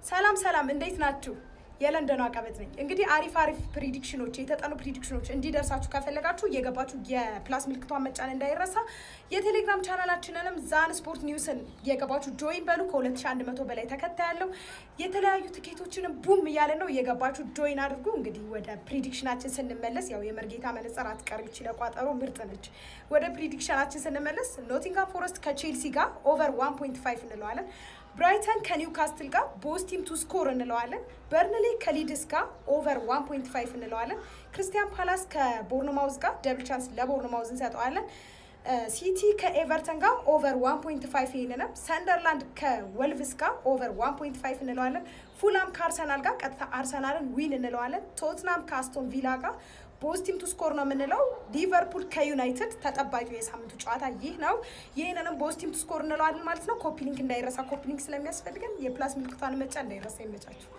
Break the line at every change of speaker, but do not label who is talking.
ሰላም ሰላም፣ እንዴት ናችሁ? የለንደኗ ቀበጥ ነኝ። እንግዲህ አሪፍ አሪፍ prediction ኦች፣ የተጠኑ prediction ኦች እንዲደርሳችሁ ከፈለጋችሁ እየገባችሁ የ plus ምልክቷን መጫን እንዳይረሳ። የቴሌግራም ቻናላችንንም ዛን ስፖርት ኒውስን እየገባችሁ join በሉ። ከ2100 በላይ ተከታይ ያለው፣ የተለያዩ ትኬቶችንም boom እያለ ነው። እየገባችሁ join አድርጉ። እንግዲህ ወደ prediction ኣችን ስንመለስ፣ ያው የመርጌታ መነጽር አትቀርም፣ ይቺ ለቋጠሮ ምርጥ ነች። ወደ prediction ኣችን ስንመለስ ኖቲንጋም ፎረስት ከቼልሲ ጋር over 1.5 እንለዋለን። ብራይተን ከኒውካስትል ጋር both team to score እንለዋለን። በርንሌ ከሊድስ ጋር over 1.5 እንለዋለን። ክሪስታል ፓላስ ከቦርኖማውዝ ጋር double chance ለቦርኖማውዝ እንሰጠዋለን። ሲቲ ከኤቨርተን ጋር over 1.5 ይህንንም፣ ሰንደርላንድ ከወልቭስ ጋር over 1.5 እንለዋለን። ፉላም ከአርሰናል ጋር ቀጥታ አርሰናልን win እንለዋለን። ቶትናም ከአስቶን ቪላ ጋር both team to score ነው የምንለው። ሊቨርፑል ከዩናይትድ ተጠባቂው የሳምንቱ ጨዋታ ይህ ነው። ይህንንም both team to score እንለዋለን ማለት ነው። Copy link እንዳይረሳ፣ copy link ስለሚያስፈልገን የ plus ምልክቷን መጫን እንዳይረሳ። ይመቻችሁ።